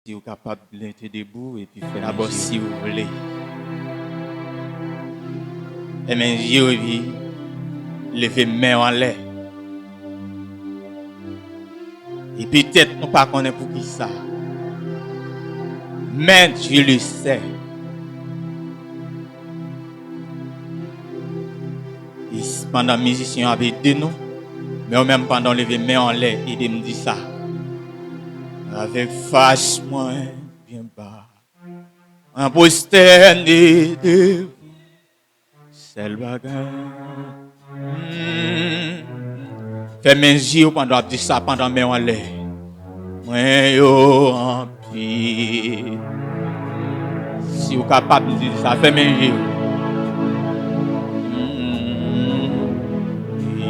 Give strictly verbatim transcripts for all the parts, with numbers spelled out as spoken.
Si w kapab, leve debout epi fèmen je w. Dabò, si w vle. Fèmen je w epi leve men w anlè. E petèt nou pa konnen poukisa. Men Dye le sè. E s-, pandan mizisyen yo ap ede nou, men ou menm, pandan w leve men w anlè, ede m di sa. Avèk fas mwen byen ba, mwen pwostène devan. Sèl bagay. Hmm. Fèmen je w pandan w ap di sa, pandan men w anlè. Mwen yo anpil. Si w kapab di sa, fèmen je w. Hmm. E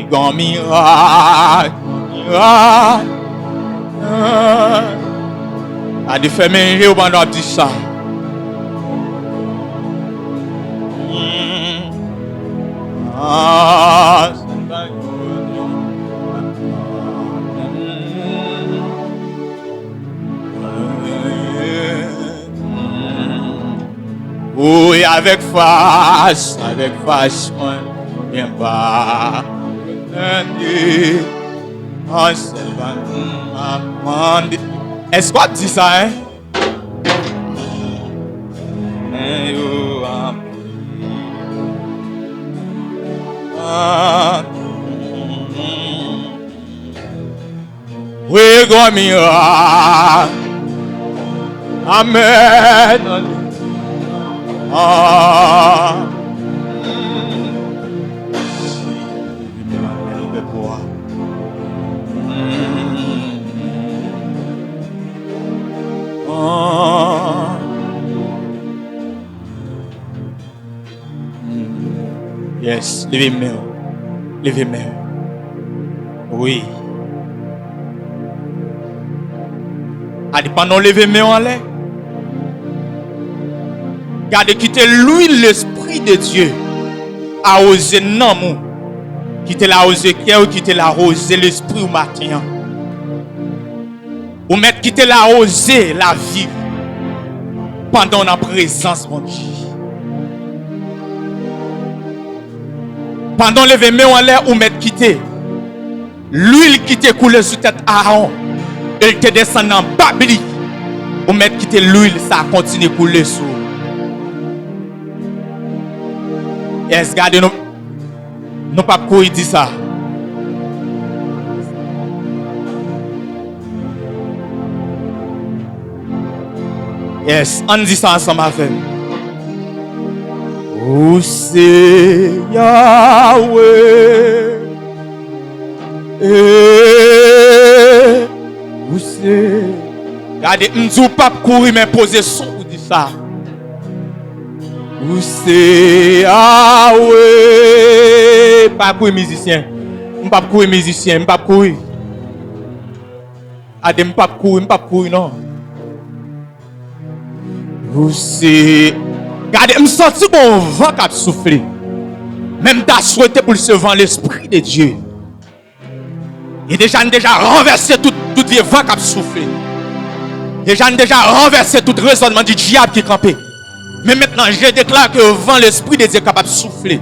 gon mirak, mirak. A di fèmen je w pandan w ap di sa. Wi, avèk fas, avèk fas mwen byen ba. An sèl bagay m ap mande. Èske w ap di sa, en? Men yo ap Wi, gon mirak. Amèn. Ah. Ah. Yes, leve men w. Leve men w. Wi. A di pandan w leve men w anlè. Gade, kite lwil Lespri de Dye awoze nanm ou. Kite l awoze kè w, kite l awoze lespri w maten an. Ou mèt kite l awoze lavi w pandan w nan prezans Bondye. Pandan w leve men w anlè, ou mèt kite lwil ki te koule sou tèt Aawon e l te desann anba bli. Ou mèt kite lwil sa a kontinye koule sou ou. Yes, gade nou. Nou p ap kouri di sa. Yes, ann di sa ansanm avè m. Ou se Yahweh. Eh, ou se. Gade, m di w p ap kouri, men poze sou w pou di sa. Ou se Yahweh. Pa kouri, mizisyen. M p ap kouri, mizisyen. M p ap kouri. Ade, m p ap kouri, m p ap kouri, non. Ou se. Gade, m santi gon van k ap soufle. Men m ta swete pou l se van Lespri de Dye. E deja, n deja ranvèse tout, tout vye van k ap soufle. Deja, n deja ranvèse tout rezònman di dyab ki kanpe. Men mentnan, je déclare que van Lespri de Dye kapab soufle.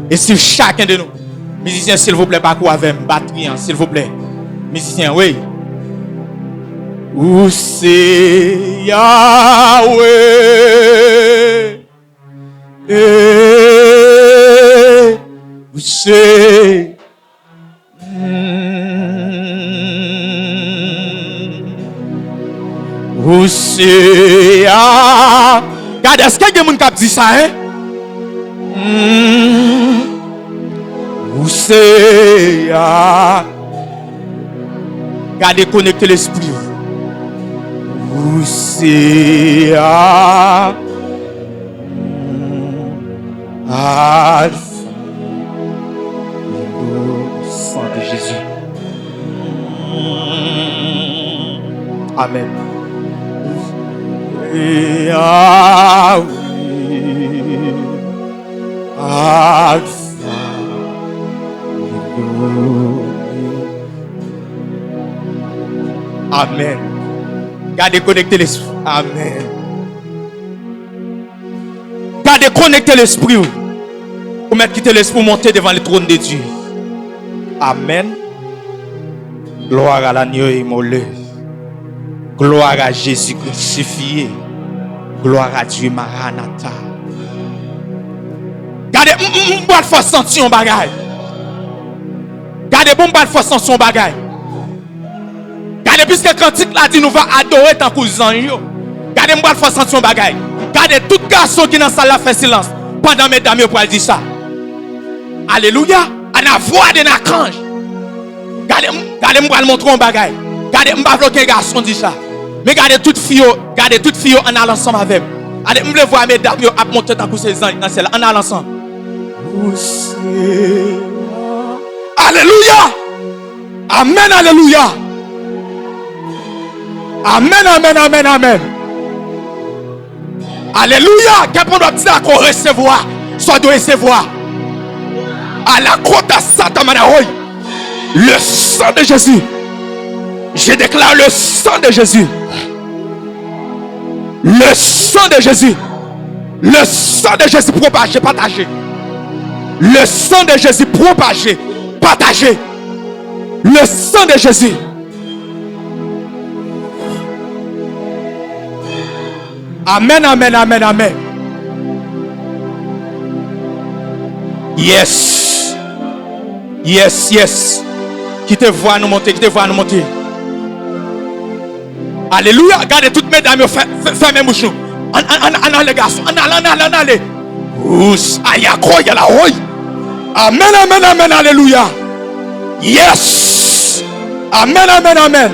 E si chaken de nou, mizisyen, silvouplè, pa kouri avè m, batri an, silvouplè. Mizisyen, wi. Ou se Yahweh. Eh, ou se Ou se a. Gade, èske gen moun k ap di sa, en? Ou se a. Gade, konekte lespri w. Ou se a. Alfa. Le sang de Jésus. Amen. Yahweh. Alfa. Amen. Gade, konekte lespri. Amèn. Gade, konekte lespri w. Ou mèt kite lespri w monte devan le trône de Dieu. Amèn. Gloire à l'agneau immolé. Gloire à Jésus crucifié. Gloire à Dieu Maranatha. Gade, m, m, m pral fè w santi yon bagay. Gade, bon, m pral fè w santi yon bagay. Gade, piske kantik la di nou va adore tankou zanj yo. Gade, m pral fè w santi yon bagay. Gade, tout gason ki nan sal la, fè silans pandan medam yo pral di sa. Alelouya. À la voix d'un archange. Gade, m, gade, m pral montre w yon bagay. Gade, m pa vle okenn gason di sa. Men gade tout fi yo, gade tout fi yo ann al ansanm avè m. Gade, m vle vwa medam yo ap monte tankou se zanj nan syèl la. Ann al ansanm. Alelouya! Amèn, alelouya! Amèn, amèn, amèn, amèn! Alelouya! Gen moun ap di la, ko resevwa sa w dwe resevwa. Ala kota sata manawoy. Le sang de Jésus. Je déclare le sang de Jésus. Le sang de Jésus. Le sang de Jésus propagé, partagé. Le sang de Jésus propagé, partagé. Le sang de Jésus. Amèn, amèn, amèn, amèn. Yes. Yes, yes. Kite vwa nou monte, kite vwa nou monte. Alelouya. Gade tout medam yo, fè, fè, fèmen bouch nou. Ann, ann, ann, ann ale, gason. Ann ale, ann ale, ann ale. Ous, ayako, yala, woy. Amèn, amèn, amèn, alelouya. Yes. Amèn, amèn, amèn.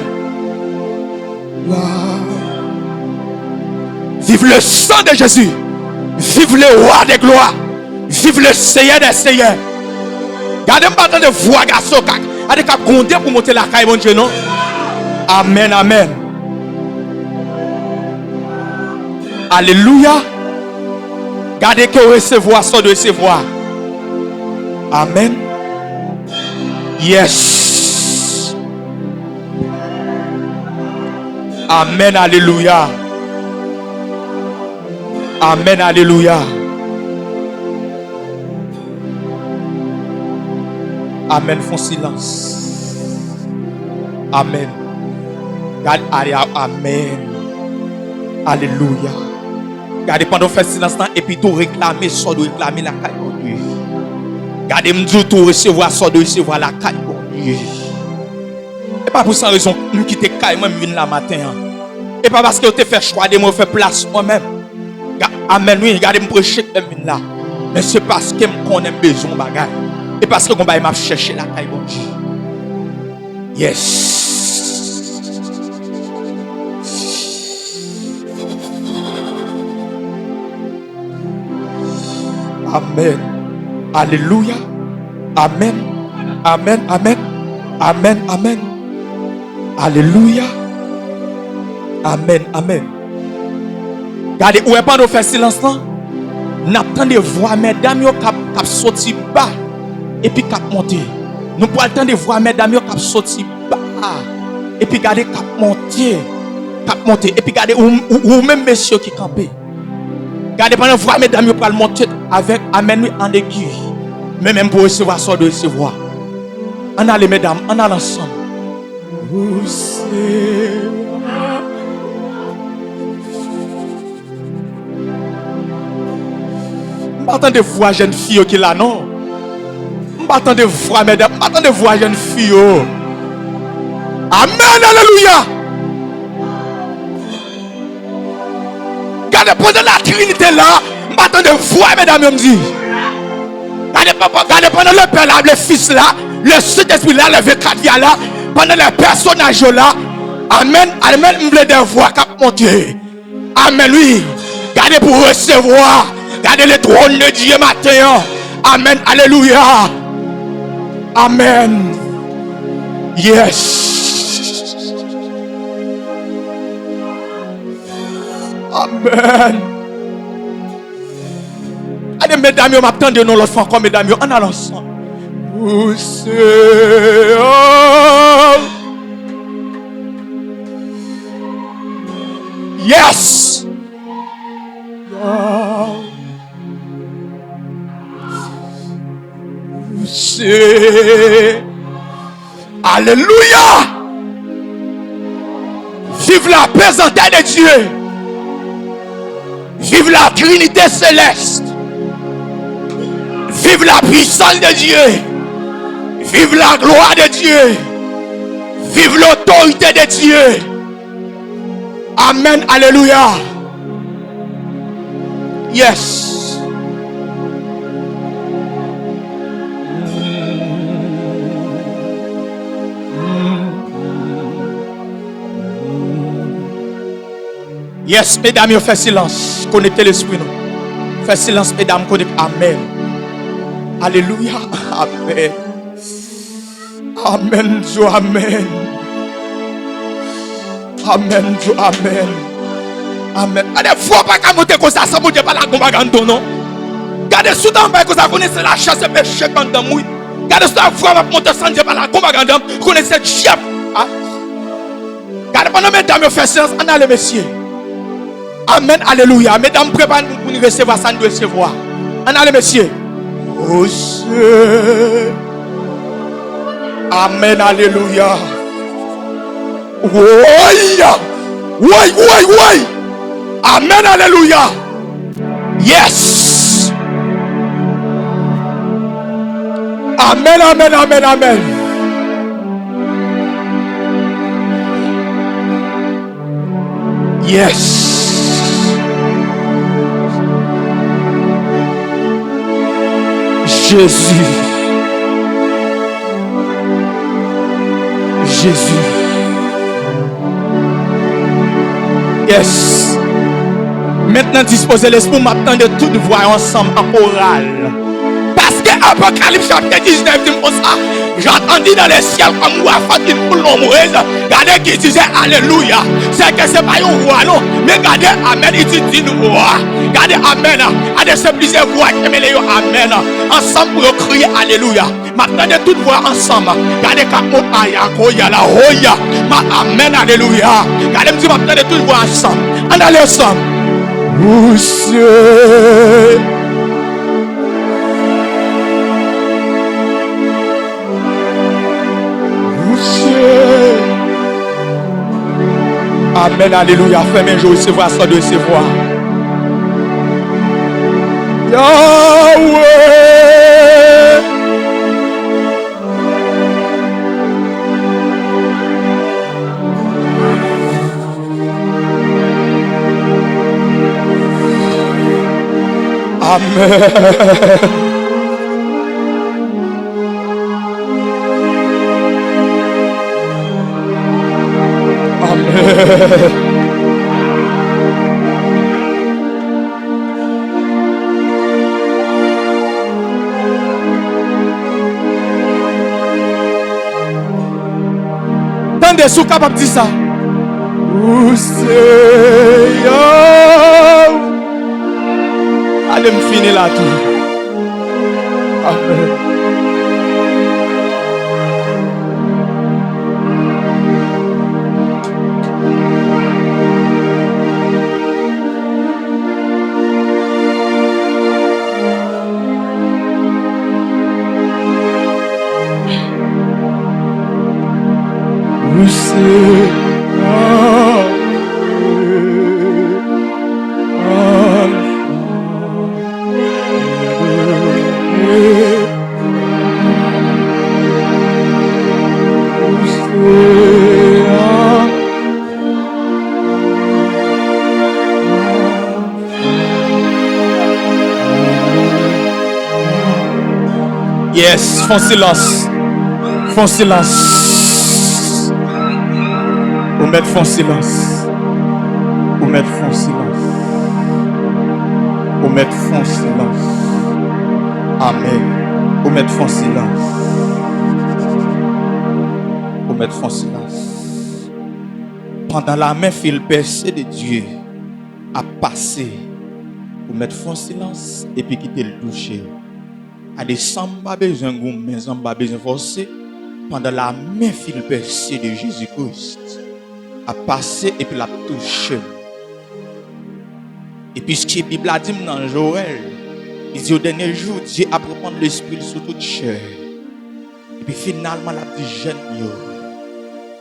Vive le sang de Jésus. Vive le roi des gloires. Vive le Seigneur des seigneurs. Gade, m pa tande vwa gason k ap, gade, k ap gwonde pou monte lakay Bondye, non. Amèn, amèn. Alelouya. Gade ke w resevwa sa w dwe resevwa. Amèn. Yes. Amèn, alelouya. Amèn, alelouya. Amèn, fon silans. Amèn. Gade, ale, a-, amèn. Alelouya. Gade, pandan w fè silans lan, epi tou reklame sa w dwe reklame lakay Bondye. Gade, m di w tou resevwa sa w dwe resevwa lakay Bondye. E pa pou san rezon m kite kay mwen, m vin la maten an. E pa paske yo te fè chwa de mwen, yo fè plas mwen menm. Ga-, amèn, wi, gade m preche k lè m vin la. Men se paske m konnen m bezwen yon bagay. E paske gon bagay m ap chèche lakay Bondye. Yes. Amèn. Alelouya. Amèn. Amèn, amèn. Amèn, amèn. Alelouya. Amèn, amèn. Gade, ou wè pandan w fè silans lan, n ap tande vwa medam yo k ap, k ap soti ba epi k ap monte. Nou pral tande vwa medam yo k ap soti ba epi gade k ap monte, k ap monte. Epi gade ou, ou, ou menm mesye ki kanpe. Gade pandan vwa medam yo pral monte avèk amèn wi an egi. Men menm pou resevwa sa w dwe resevwa. Ann ale medam, ann al ansanm. M pa tande vwa jèn fi yo ki la non. M pa tande vwa medam, m pa tande vwa jèn fi yo. Amèn, alelouya. Gade pandan la Trinite la, m pa tande vwa medam yo m di. Gade, pa- pa- gade pandan le Pè la, le Fis la, le Sentespri la, le venkat vya la, pandan le pèsonaj yo la. Amèn, amèn, m vle de vwa k ap monte. Amèn, wi. Gade pou resevwa. Gade le trône de Dieu maten an. Amèn, alelouya. Amèn. Yes. Amèn. Gade medam yo, m ap tande nou lòt fwa ankò, medam yo, ann al ansanm. Pouse, oh. Yes! Se Alelouya! Vive la pesantè de Dye! Vive la Trinité céleste! Vive la puissance de Dieu! Vive la gloire de Dieu! Vive l'autorité de Dieu! Amèn, alelouya. Yes. Yes, medam yo, fè silans. Konekte lespri nou. Fè silans, medam, konekte. Amèn. Alelouya. Amèn. Amèn, Dye, amèn. Amèn, Dye, amèn. Amèn. Gade, vwa pa ka monte konsa san Bondye pa la gon bagay anndan w, non. Gade, si w ta anba konsa, konnen se lachè, se peche k anndan m, wi. Gade, si w ta vwa pa monte san Dye pa la gon bagay anndan m, konnen se dyab. Ah. Gade, pandan medam yo fè silans, ann ale, mesye. Amèn, alelouya. Medam, prepare nou pou nou resevwa sa nou dwe resevwa. Ann ale, mesye. Wose. Amèn, alelouya. Woy! Woy, woy, woy! Amèn, alelouya. Yes! Amèn, amèn, amèn, amèn. Yes. Jezi. Jezi. Yes. Mentnan dispoze lespri w, m ap tande tout vwa yo ansanm an koral. Paske Apokalips chapit diznèf di m konsa, j'entendis dans le ciel comme voix forte d'une foule nombreuse. Gade ki disait Alléluia. Se ke se pa yon vwa non. Men gade amèn, il dit d'une voix. Gade amèn. Gade se plizyè vwa ki mele yo amèn. Ansanm pou yo kriye alelouya. M ap tande tout vwa ansanm. Gade k ap mont aya koya la hoya. Ma amèn, alelouya. Gade m di m ap tande tout vwa ansanm. Ann ale ansanm. Ou se. Ou se. Amèn, alelouya. Fèmen je w, resevwa sa w dwe resevwa. Yahweh. Amèn. Amèn. Tande, si w kapab di sa. Ou se Yahweh. Ale, m fini la tou. Amèn. Ou se Yahweh. Yes, fon silans. Fon silans. Ou mèt fon silans. Ou mèt fon silans. Ou mèt fon silans. Amèn. Ou mèt fon silans. Ou mèt fon silans. Pandan lamen fil pèse de Dye ap pase, ou mèt fon silans epi kite l touche. Gade, san m pa bezwen goumen, san m pa bezwen fòse, pandan lamen fil pèse de Jezi Kris ap pase epi l ap touche m. E piske Bib la di m nan Joèl, li di, au dernier jour, Dieu ap repann lespri l sou tout chè. Epi finalman, l ap di jèn yo,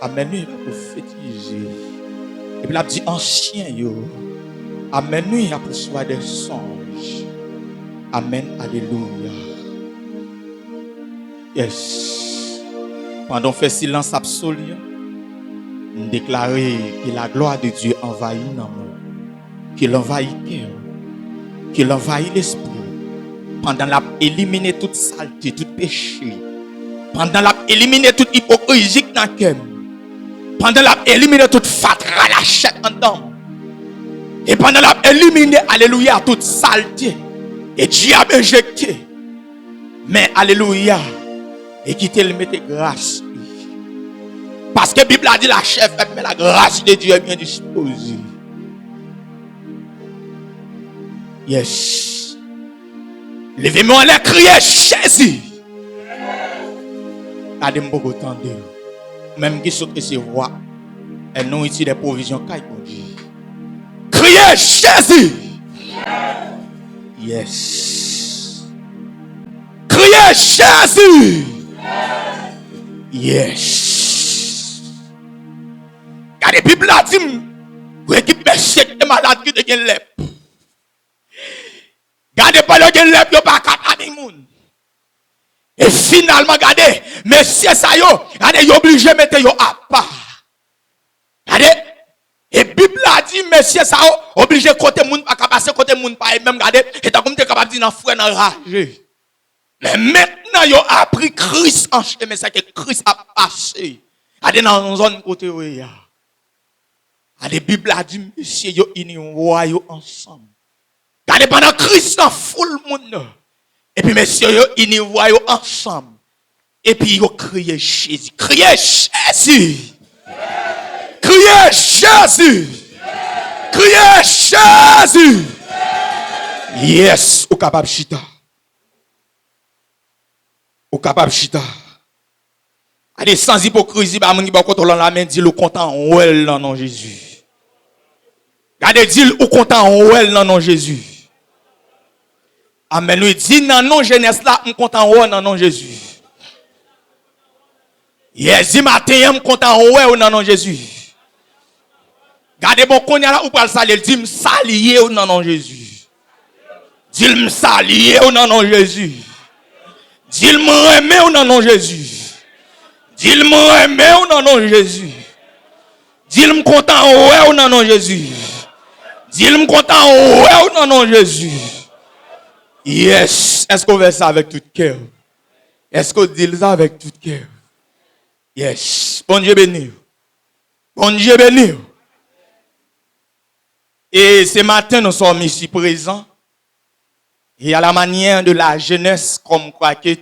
amèn, wi, y ap pwofetize. Epi l ap di ansyen yo, amèn, wi, y ap resevwa de sonj. Amèn, alelouya. Yes. Pandan w fè silans absoli a, m deklare que la gloire de Dieu anvayi nanm ou, ke l anvayi kè w, ke l anvayi lespri w, pandan l ap elimine tout salte, tout peche, pandan l ap elimine tout ipokrizi k nan kè m, pandan l ap elimine tout fatra lachè anndan m, e pandan l ap elimine, alelouya, tout salte e dyab enjekte. Men, alelouya, e kite l mete gras li. Paske Bib la di, la chair est faible, mais la grâce de Dieu est bien disposée. Yes. Leve men w anlè, kriye Jezi. Gade, m poko tande w. Ou menm ki sot resevwa, en nouriti de pwovizyon kay Bondye. Kriye Jezi. Yes. Kriye Jezi. Yes. Gade, Bib la di m, pou ekip mesye ki te malad, ki te gen lèp. Gade, pandan yo gen lèp, yo pa ka pami moun. E finalman, gade, mesye sa yo, gade, yo oblije mete yo apa. Gade, e Bib la di, mesye sa yo oblije kote moun pa ka pase, kote moun pa ye menm, gade, e tankou m te kapab di nan frè nan raje. Men mentnan yo apri Kris an chemen, sèke Kris ap pase. Gade nan zòn kote yo ye a. Gade, Bib la di, mesye yo ini vwa yo ansanm. Gade, pandan Kris nan foul moun nan. Epi mesye yo ini vwa yo ansanm. Epi yo kriye Jezi. Kriye Jezi! Kriye Jezi! Kriye Jezi! Yes, ou kapab chita. Ou kapab chita. Gade, sans hypocrisie, ba moun ki bò kote w lan lamen, di l ou kontan wè l nan non Jezi. Gade, di l ou kontan wè l nan non Jezi. Amèn, wi. Di nan non jenès la, m kontan wè w nan non Jezi. Yè di maten an, m kontan wè w nan non Jezi. Gade bon, kounye a la, ou pral salye l. Di, m salye w nan non Jezi. Di l, m salye w nan non Jezi. Di l, m renmen w nan non Jezi. Di l, m renmen w nan non Jezi. Di l, m kontan wè w nan non Jezi. Di l, m kontan wè w nan non Jezi. Yes. Èske w fè sa avèk tout kè w? Èske w di l sa avèk tout kè w? Yes. Bondye beni w. Bondye beni w. E se maten nou sòm isi prezan. Et à la manière de la jeunesse, comme quoi que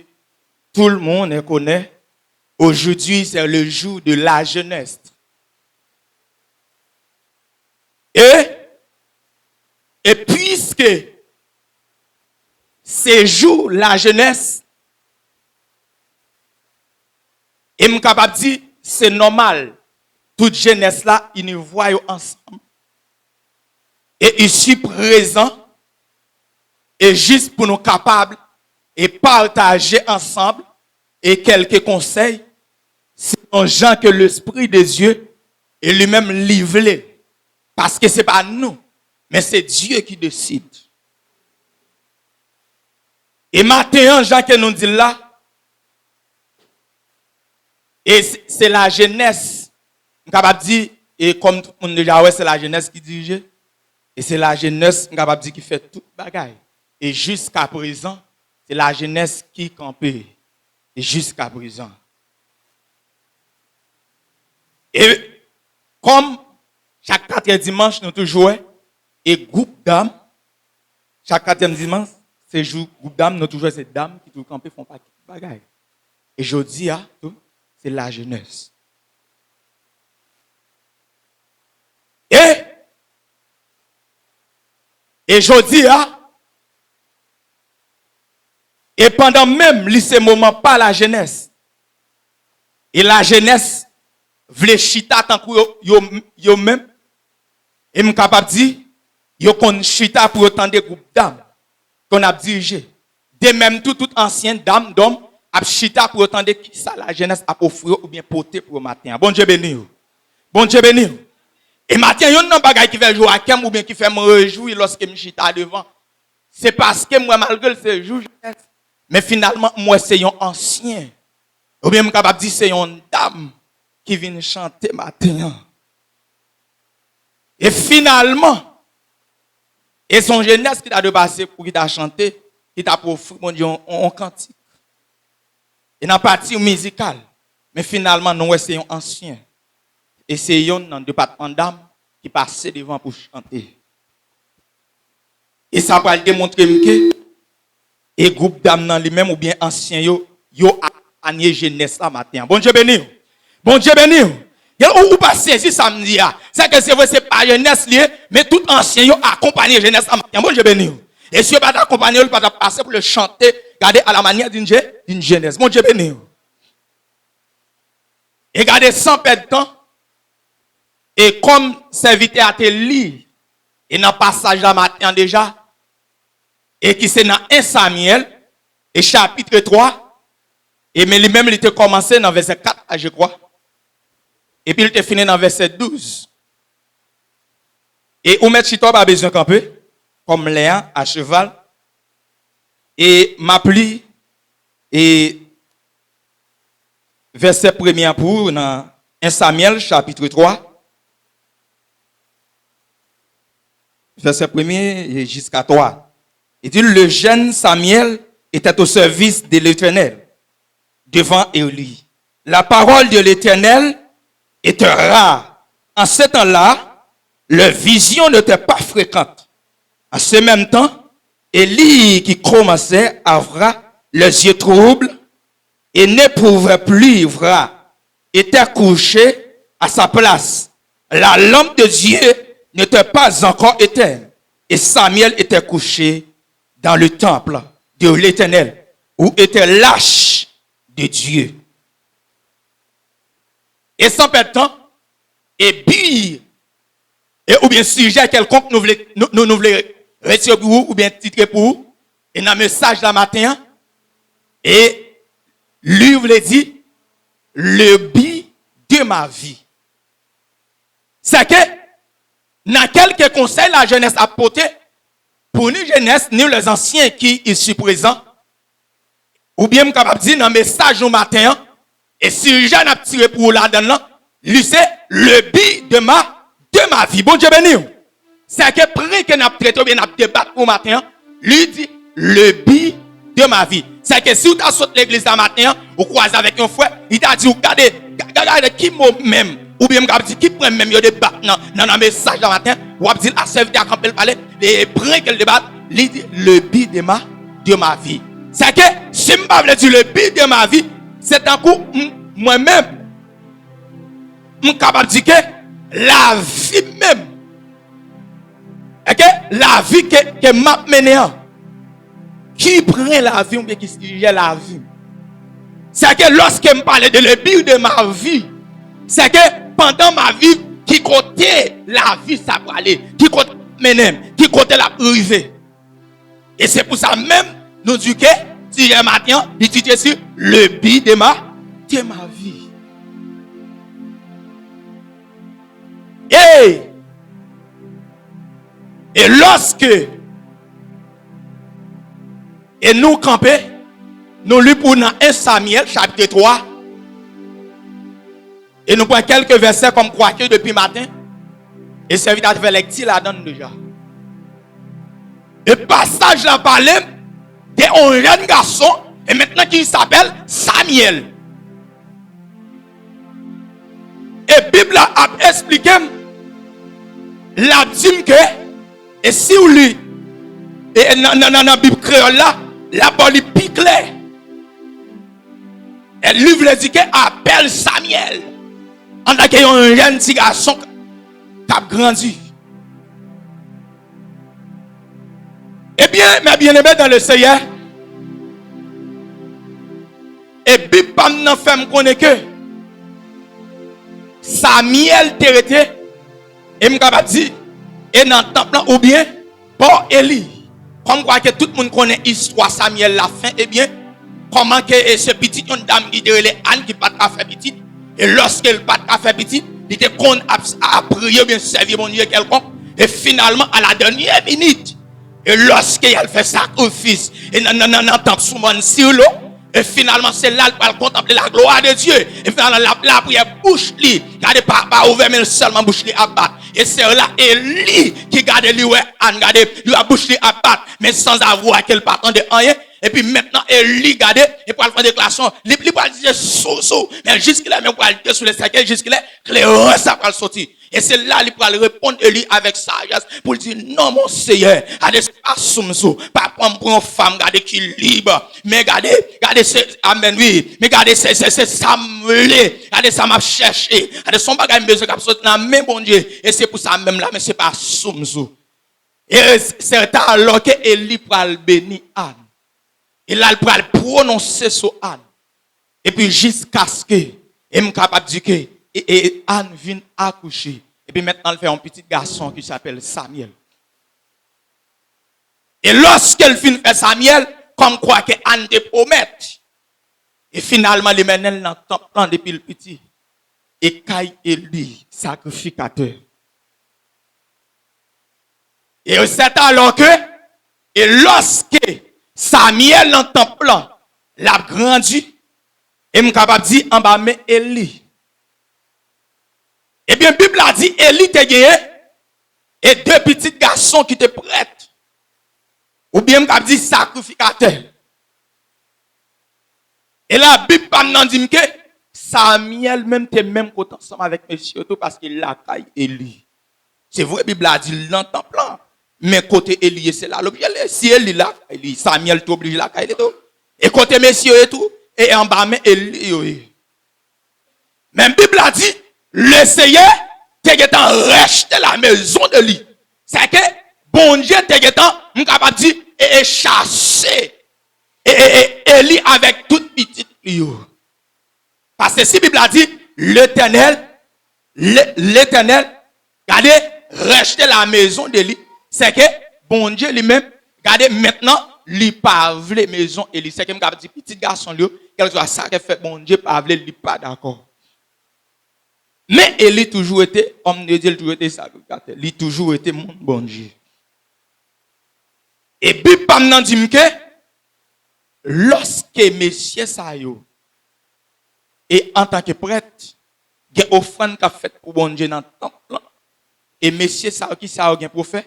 tout le monde connaît, aujourd'hui c'est le jour de la jeunesse. Et, et puisque c'est jour la jeunesse, e m kapab di, se nòmal, tout jenès la ini vwa yo ansanm. E isi prezan, e jis pou nou kapab e pataje ansanm e kèlke konsèy, selon jan ke Lespri de Dye e li menm li vle. Paske se pa nou, men se Dye ki deside. E maten an, jan ke nou di l la, e se, se lajenès, m kapab di, e kòm tout moun deja wè, se lajenès ki dirije, e se lajenès, m kapab di, ki fè tout bagay. E jiska prezan, se lajenès ki kanpe, e jiska prezan. E kòm chak katrè dimanch, nou toujou wè, e gwoup dam, chak katriyèm dimanch, se jou gwoup dam, nou toujou wè se dam ki toujou kanpe fè yon pakèt bagay. E jodi a, tou, se lajenès. E, e jodi a, e pandan menm li se moman pa lajenès, e lajenès vle chita tankou yo, yo, yo menm, e m kapab di, yo konn chita pou yo tande gwoup dam konn ap dirije. De menm tou, tout ansyen dam, dòm, ap chita pou yo tande kisa lajenès ap ofri yo oubyen pote pou yo maten an. Bondye beni w. Bondye beni w. E maten an, yonn nan bagay ki fè jou a kè m oubyen ki fè m rejwi lòske m chita devan, se paske m wè malgre l se jou jenès, men finalman, m wè se yon ansyen, oubyen m kapab di se yon dam ki vin chante maten an. E finalman, e se yon jenès ki ta dwe pase pou ki ta chante, ki ta ofri Bondye yon, yon, yon kantik. E nan pati mizikal, men finalman, nou wè se yon ansyen. E se yonn nan depatman dam ki pase devan pou chante. E sa pral demontre m ke e gwoup dam nan li menm oubyen ansyen yo, yo akonpanye jenès la maten an. Bondye beni w. Bondye beni w. Gen ou, ou pa sezi sa m di a. Sèke se vre se pa jenès li ye, men tout ansyen yo akonpanye jenès la maten an. Bondye beni w. E si yo pa t akonpanye yo, li pa t ap pase pou l chante, gade à la manière d'une je-, d'une jeunesse. Bondye beni w. E gade, san pèd tan, e kòm sèvitè a te li, e nan pasaj la maten an deja, e ki se nan en Samyèl, e chapit twa, e men li menm li te kòmanse nan vèsè kat la, je crois, epi li te fini nan vèsè douz. E ou mèt chita, w pa bezwen kanpe, kòm lè a, a cheval, e m ap li, e vèsè premye a pou ou nan en Samyèl, chapit twa, vèsè premye e jiska twa. Il dit, le jeune Samuel était au service de l'Éternel devant Élie. La parole de l'Éternel était rare. En ce temps-là, les visions n'étaient pas fréquentes. En ce même temps, Élie, qui commençait à avoir les yeux troubles et ne pouvait plus voir, était couché à sa place. La lampe de Dieu n'était pas encore éteinte, et Samuel était couché dans le temple de l'Éternel, où était l'arche de Dieu. E san pèd tan, e bi, e oubyen sijè kèlkonk nou vle, nou, nou, nou vle retire pou ou, oubyen titre pou ou, e nan mesaj la maten an, e li vle di, le bi de ma vi. Sèke, nan kèlke konsèy lajenès ap pote, pou ni jenès, ni lèzansyen ki isi prezan, oubyen m kapab di nan mesaj nou maten an, e sijè n ap tire pou ou ladan l lan, li se le bi de ma, de ma vi. Bondye beni w. Sèke pwen ke n ap trete oubyen n ap debat pou maten an, li di, le bi de ma vi. Sèke si w ta sot legliz la maten an, ou kwaze avèk yon frè, li ta di w, gade, ga-, ga-, gade ki mo menm, oubyen m kapab di ki pwen menm yo debat nan, nan, nan mesaj la maten an, w ap di l a sèvitè a kanpe l pale, e pwen ke l debat, li di, le bi de ma, de ma vi. Sèke si m pa vle di le bi de ma vi, se tankou m, mwen menm, m kapab di ke lavi m menm, e ke lavi ke, ke m ap mennen an, ki pwen lavi m oubyen ki sijè lavi m. Sèke lòske m pale de le bi de ma vi, sèke pandan ma vi, ki kote lavi sa prale, ki kote l ap mennen m, ki kote l ap rive. E se pou sa menm, nou di ke sijè maten an, li titre si le bi de ma, de ma vi. E, e lòske, e nou kanpe, nou li pou nan en Samyèl, chapit twa, e nou pran kèlke vèsè kòm kwake depi maten, e sèvitè a te fè lèkti ladan l deja. E pasaj la pale de yon jèn gason, e mentnan ki s'appelle Samuel. E Bib la ap esplike m, l ap di m ke, e si w li, e nan, nan, nan, nan Bib kreyòl la, l ap ba w li pi klè. E li vle di ke apèl Samyèl, antanke yon jèn ti gason k ap grandi. Ebyen, mes bien-aimés dans le Seigneur, e Bib pa m nan fè m konnen ke Samyèl te rete, e m kapab di, e nan tanp lan, oubyen bò Eli. Kòmkwa ke tout moun konnen istwa Samyèl la fen, ebyen, kòman ke e se pitit yon dam ki te rele Ann ki pa t ka fè pitit, e lòske l pa t ka fè pitit, li te konn ap, ap priye oubyen sèvi Bondye kèlkonk, e finalman, a la dènyè minit, e lòske y al fè sakrifis, e nan, nan, nan, nan tanp sou mòn Silo, e finalman, se la l pral kontanple la glwa de Dye. E finalman, la, lapriyè bouch li, gade, pa, pa ouvè, men sèlman bouch li ap bat. E se la Eli ki gade, li wè Ann, gade, li wè bouch li ap bat, men sanzavwa ke l pa tande anyen. Epi mentnan, Eli, gade, e pral fè deklarasyon. Li, li pral di se soumsou. Men jiskilè, men pral desoule sèkèy, jiskilè klerès la pral soti. E se la li pral reponn Eli avèk sajès pou l di, "Non, Monseyè, gade, se pa soumsou, pa pran m pou yon fanm, gade, ki lib. Men gade, gade, se, amèn, wi. Men gade, se, se, se sa m vle. Gade sa m ap chèche. Gade, se yon bagay m bezwen k ap soti nan men Bondye. E se pou sa menm la, men se pa soumsou." E se ta alò ke Eli pral beni Ann. E la, l pral pwononse sou Ann. Epi jiskaske, e m kapab di ke, e, e Ann vin akouche. Epi mentnan, l fè yon pitit gason ki apèl Samyèl. E lòske l fin fè Samyèl, kòmkwa ke Ann te pwomèt, e finalman, li mennen l nan tanp lan depi l piti. E kay Eli, sakrifikatè. E se ta alò ke, e lòske Samyèl nan tanp lan, l ap grandi, e m kapab di anba men Eli. Ebyen, Bib la di Eli te genyen e de pitit gason ki te prèt, oubyen m kab di sakrifikatè. E la, Bib pa m nan di m ke Samyèl menm te menm kote ansanm avèk mesye yo tou, paske lakay Eli. Se vre, Bib la di l nan tanp lan, men kote Eli ye, se la l oblije l ye. Si Eli lakay li, Samyèl tou oblije lakay li tou. E kote mesye yo ye tou, e anba men Eli yo ye. Men Bib la di, le Seyè te gentan rèchte la mezon de li. Sèke Bondye te gentan, m kapab di, e, e chase, e, e, e, Eli avèk tout pitit li yo. Paske si Bib la di, Letènèl, Le-, Letènèl, gade, rèchte la mezon de li, sèke Bondye li menm, gade, mentnan, li pa vle mezon Eli. Sèke m kapab di pitit gason li yo, kèlkeswa sa ke fè Bondye pa vle, li pa dakò. Men Eli toujou rete, òm de Dye, li toujou rete sakrifikatè. Li toujou rete moun Bondye. E Bib pa m nan di m ke, lòske mesye sa yo, e antanke prèt, gen ofrann k ap fèt pou Bondye nan tanp lan, e mesye sa yo, kisa yo gen pou fè?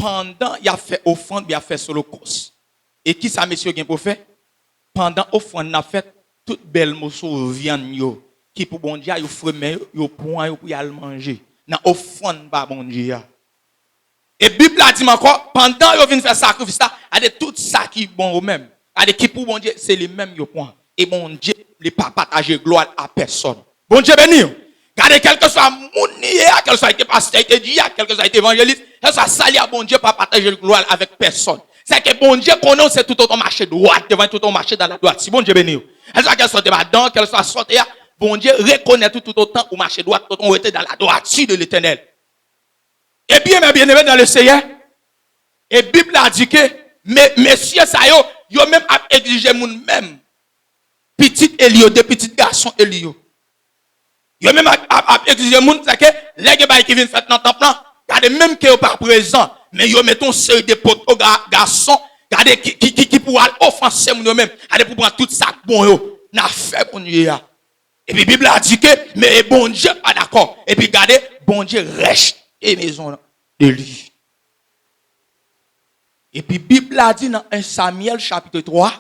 Pandan y ap fè ofrann, y ap fè solokòs. E kisa mesye yo gen pou fè? Pandan ofrann nan ap fèt, tout bèl moso vyann yo, ki pou Bondye a, yo fremen yo, yo pran yo pou y al manje nan ofrann pa Bondye a. E Bib la di m ankò, pandan yo vin fè sakrifis la, gade tout sa ki bon yo menm. Gade ki pou Bondye, se li menm yo pran. E Bondye, li pa pataje glwa l a pèsòn. Bondye beni w. Gade, kèlkeswa moun li ye a, kèlkeswa li te pastè, li te dyak, kèlkeswa li te evanjelis, kèlkeswa sa li a, Bondye pa pataje glwa l avèk pèsòn. Sèke Bondye konnen w se toutotan w mache dwat devan, toutotan w mache dan ladwati. Bondye beni w. Kèlkeswa, kèlkeswa w te madan, kèlkeswa sa w te a, Bondye rekonèt ou toutotan ou mache dwat, toutotan w rete dan ladwati de Letènèl. Ebyen, mes bien-aimés dans le Seigneur, e Bib la di ke me-, mesye sa yo, yo menm ap egzije moun menm. Pitit Eli yo, de pitit gason Eli yo. Yo menm ap, ap, ap egzije moun, sèke lè gen bagay ki vin fèt nan tanp lan, gade, menm ke yo pa prezan, men yo mete yon seri de poto ga-, gason, gade, ki, ki, ki, ki pou al ofanse moun yo menm, gade, pou pran tout sa k bon yo nan afè Bondye a. Epi Bib la di ke, men Bondye pa dakò. Epi gade, Bondye rèchte mezon de li. Epi Bib la di nan en Samyèl chapit twa,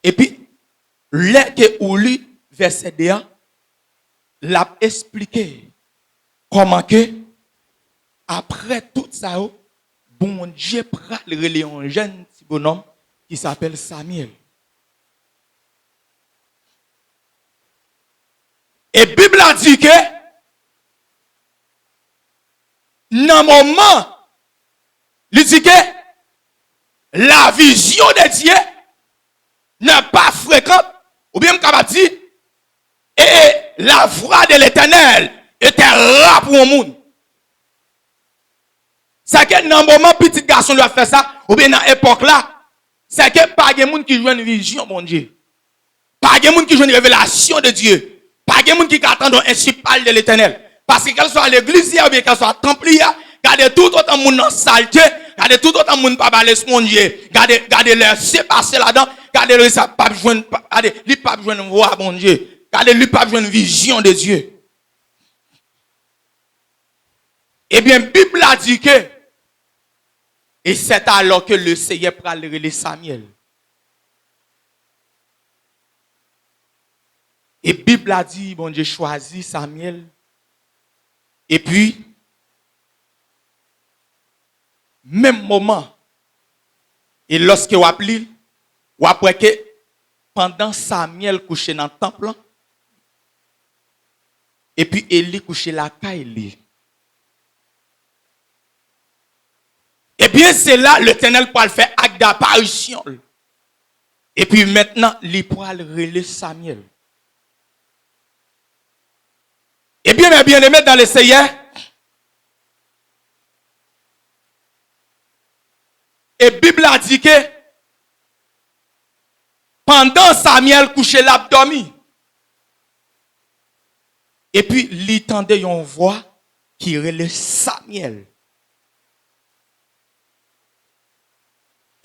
epi lè ke ou li vèsè de a, l ap esplike kòman ke apre tout sa yo, Bondye pral rele yon jèn ti bonòm ki apèl Samyèl. E Bib la di ke nan moman, li di ke la vision de Dieu n'est pas fréquente, oubyen m kapab di, e, e la voix de l'Éternel était rare pou yon moun. Sèke nan moman pitit gason li ap fè sa, oubyen nan epòk la, sèke pa gen moun ki jwenn vizyon Bondye. Pa gen moun ki jwenn revelasyon de Dye. Pa gen moun ki ka tande yon ensi pale de Letènèl. Paske kèlswa legliz li a oubyen kèlswa tanp li a, gade toutotan moun nan salte, gade toutotan moun pa ba lespri Bondye, gade, gade lè se pase ladan, gade li sa p ap jwenn, gade, li p ap jwenn vwa Bondye. Gade li p ap jwenn vizyon de Dye. Ebyen, Bib la di ke, et c'est alors que le Seigneur pral rele Samyèl. E Bib la di, Bondye chwazi Samyèl. Epi, menm moman, e lòske w ap li, w ap wè ke pandan Samyèl kouche nan tanp lan, epi Eli kouche lakay li. Ebyen, se la Letènèl pral fè ak daparisyon l. Epi mentnan, li pral rele Samyèl. Ebyen, mes bien-aimés dans le Seigneur, e Bib la di ke pandan Samyèl kouche l ap dòmi, epi li tande yon vwa ki rele Samyèl.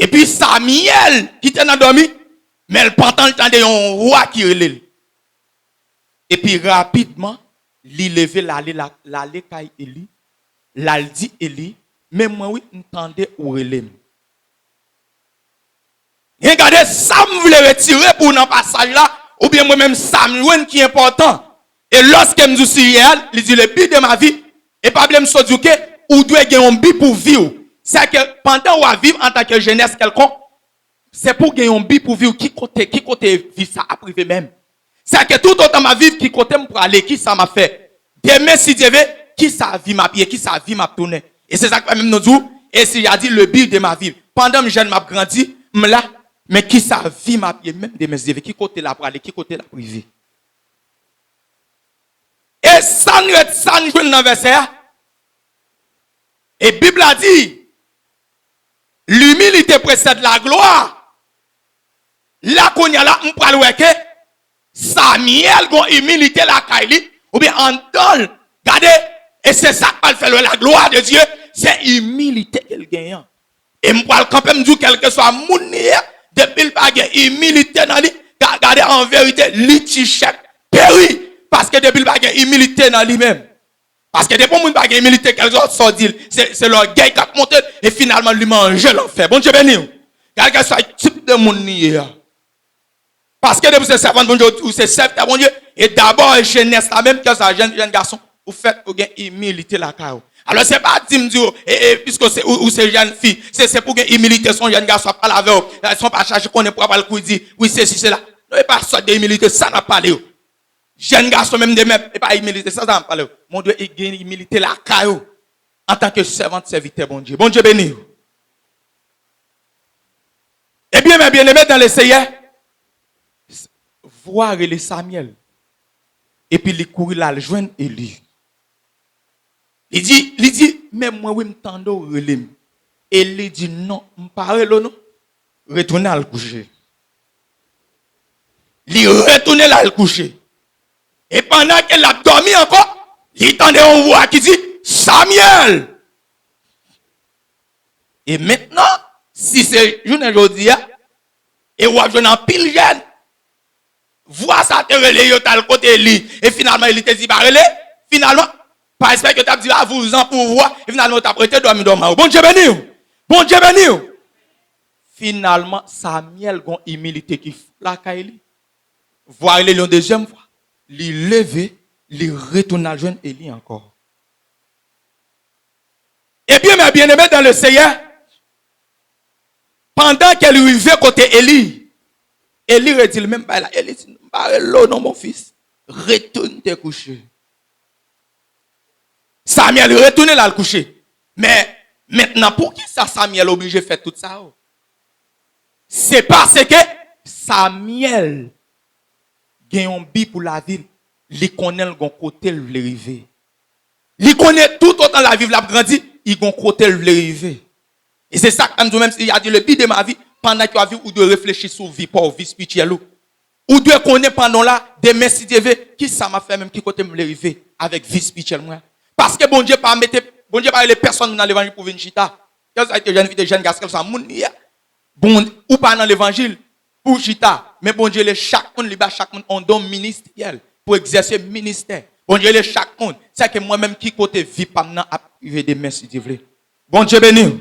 Epi Samyèl ki te nan dòmi, men l pantan l tande yon vwa ki rele l. Epi rapidman, li leve, l ale la, l ale kay Eli, l al di Eli, men mwen wi, m tande ou rele m. Gen gade sa m vle retire pou ou nan pasaj la, oubyen mwen menm sa m jwenn ki enpòtan. E lòske m di w sijè a, li di le but de ma vie, e pa bliye m sot di w ke ou dwe gen yon bi pou vi w. Sèke pandan w ap viv antanke jenès kèlkonk, se pou w gen yon bi pou vi w. Ki kote, ki kote vi sa ap rive menm? Sèke toutotan m ap viv, ki kote m prale, kisa m ap fè? Demen, si Dye vle, kisa vi m ap ye, kisa vi m ap tounen? E se sa k fè menm nou di w, e sijè a di le but de ma vie. Pandan m jèn, m ap grandi, m la, men kisa vi m ap ye menm demen, si Dye vle? Ki kote l ap prale, ki kote l ap rive? E sa n ret, sa n jwenn nan vèsè a, e Bib la di, l'humilité précède la gloire. La kounye a la, m pral wè ke Samyèl gon imilite lakay li, oubyen anndan l. Gade, e se sa k pral fè l wè la gloire de Dieu, se imilite ke l genyen an. E m pral kanpe, m di w, kèlkeswa moun li ye, depi l pa gen imilite nan li, ga-, gade, an verite, li ti chèk peri. Paske depi l pa gen imilite nan li menm. Paske depi yon moun pa gen imilite, kèlkeswa sa w di l, se, se lògèy k ap monte l, e finalman li manje lanfè. Bondye beni w. Kèlkeswa tip de moun li ye a. Paske depi w se sèvant Bondye, ou se sèvitè Bondye, e dabò jenès la menm, kèlkeswa jèn, jèn gason, ou fèt pou gen imilite lakay ou. Alò, se pa di m di w, e, e, piske w se, ou, ou se jèn fi, se, se pou gen imilite, se yon jèn gason ap pale avè w, se yon pa chache konnen pou w pral kou di, wi, sesi, sela. Non, e pa sòt de imilite, sa n ap pale yo. Jèn gason menm demen, e pa imilite, sa, sa n ap pale yo. Men w dwe gen imilite lakay ou. Antanke sèvant, sèvitè Bondye. Bondye beni w. Ebyen, mes bien-aimés dans le Seigneur, vwa rele Samyèl. Epi li kouri l al jwenn Eli. Li di, li di, men mwen wi, m tande w rele m. Eli di, non, m pa rele w non. Retounen al kouche. Li retounen l al kouche. E pandan ke l ap dòmi ankò, li tande yon vwa ki di, Samyèl! E mentnan, si se jounen jodi a, e w ap jwenn anpil jèn, vwa sa te rele yo t al kote Eli, e finalman Eli te di pa rele, finalman, pa respè yo t ap di a vouzan pou vwa, e finalman yo t ap rete dòmi dòman yo. Bondye beni w! Bondye beni w! Finalman, Samyèl gon imilite ki fò lakay li. Vwa rele l yon dezyèm fwa. Li leve, li retounen al jwenn Eli ankò. Ebyen, mes bien-aimés dans le Seigneur, pandan ke li rive kote Eli, Eli redi l menm bagay la. Eli di, m pa rele w non, mon fils. Retourne te coucher. Samyèl retounen l al kouche. Men, mentnan, poukisa Samyèl oblije fè tout sa yo? Se paske Samyèl gen yon bi pou lavi l. Li konnen l gon kote l vle rive. Li konnen toutotan l ap viv, l ap grandi, li gon kote l vle rive. E se sa k fè m di w, menm si y a di le bi de ma vi, pandan ke w ap viv, ou dwe reflechi sou vi pa w, vi espirityèl ou. Ou dwe konnen pandan w la, demen, si Dye ve, kisa m ap fè menm, ki kote m vle rive avèk vi espirityèl mwen an. Paske Bondye pa mete, Bondye pa rele pèsonn nan levanjil pou vin chita. Kèlswa li te jèn fi, te jèn gason, kèlswa moun li ye. Bon, ou pa nan levanjil pou chita, men Bondye rele chak moun, li ba chak moun yon don ministeryèl pou egzèse ministè. Bondye rele chak moun. Sèke mwen menm, ki kote vi pa m nan ap rive demen, si Dye vle? Bondye beni w.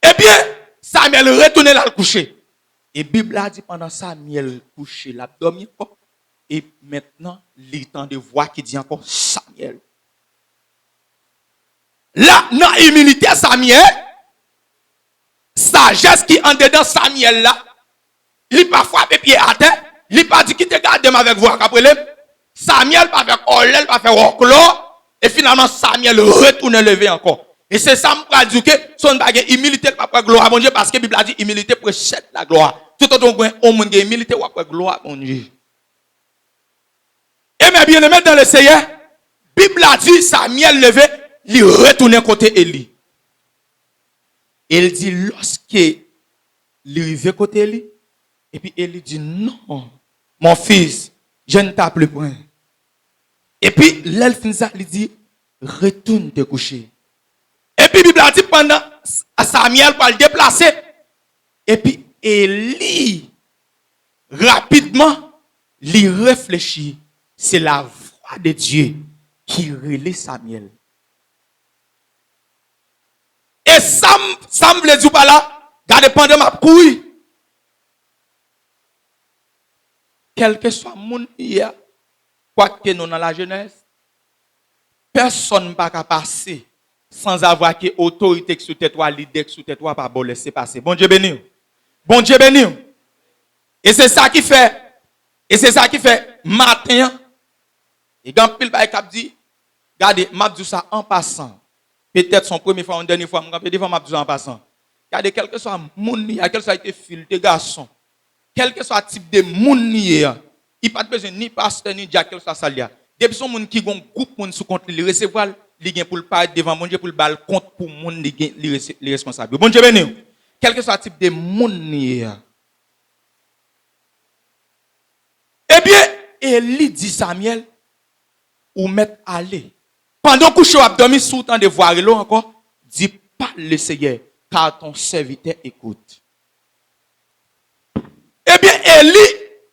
Ebyen, Samyèl retounen l al kouche. E Bib la di, pandan Samyèl kouche, l ap dòmi ankò. E mentnan, li tande vwa ki di ankò, Samyèl. La, nan imilite Samyèl, sajès ki andedan Samyèl la, li pa frape pye atè, li pa di, "Kite gade m avèk vwa k ap rele m." Samyèl pa fè kòlè, li pa fè wòklò, e finalman Samyèl retounen leve ankò. E se sa m pral di w ke, si w pa gen imilite, li p ap wè glwa Bondye, paske Bib la di, imilite presède la glwa. Toutotan w gen, yon moun gen imilite, w ap wè glwa Bondye. E mes bien-aimés dans le Seigneur, Bib la di, Samyèl leve, li retounen kote Eli. E l di, lòske li rive kote Eli, epi Eli di, "Non, mon fils, je ne t'a plus point." Epi, lè l fin sa, li di, "Retourne te coucher." Epi, Bib la di, pandan Samyèl pral deplase, epi Eli, rapidman, li reflechi, se lavwa de Dye ki rele Samyèl. E sa m, sa m vle di w pa la, gade pandan m ap kouri. Kèlkeswa moun li ye a, kwake nou nan lajenès, pèsonn pa ka pase sanzavwa ke otorite k sou tèt ou a, lidè k sou tèt ou a pa ba w lèsepase. Bondye beni w. Bondye beni w. E se sa ki fè, e se sa ki fè maten an, e gen anpil bagay k ap di, gade, m ap di w sa an pasan. Petèt se yon premye fwa, yon dènye fwa m kanpe devan, m ap di w sa an pasan. Gade, kèlkeswa moun li ye a, kèlkeswa li te fi, li te gason, kèlkeswa tip de moun li ye a, li pa t bezwen ni pastè, ni dyak, kèlkeswa sa l ye a. Depi se yon moun ki gen yon gwoup moun sou kont li, li resevwa l, li gen pou l parèt devan Bondye, pou l ba l kont pou moun li gen, li rese-, li responsab yo. Bondye beni w. Kèlkeswa tip de moun li ye a. Ebyen, Eli di Samyèl, "Ou mèt ale. Pandan w kouche w ap dòmi, si w tande vwa rele w ankò, di, 'Parle, Seigneur, car ton serviteur écoute.'" Ebyen, Eli,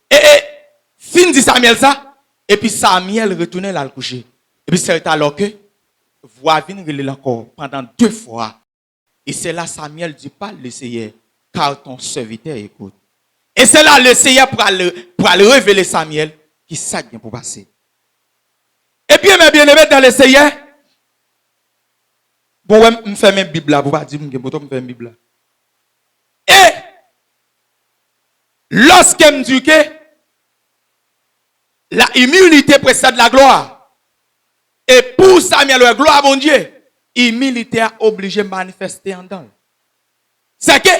e, e, fin di Samyèl sa, epi Samyèl retounen l al kouche. Epi se alò ke vwa vin rele l ankò pandan de fwa. E se la Samyèl di, "Parle, Seigneur, car ton serviteur écoute." E se la Leseyè pral, pral revele Samyèl ki sa k gen pou pase. Ebyen, mes bien-aimés dans le Seigneur, bon, wè, m fèmen Bib la pou pa di m gen moto, m fèmen Bib la. E lòske m di ke la humilité précède la gloire, e pou Samyèl wè glwa Bondye, imilite a oblije manifeste anndan l. Sèke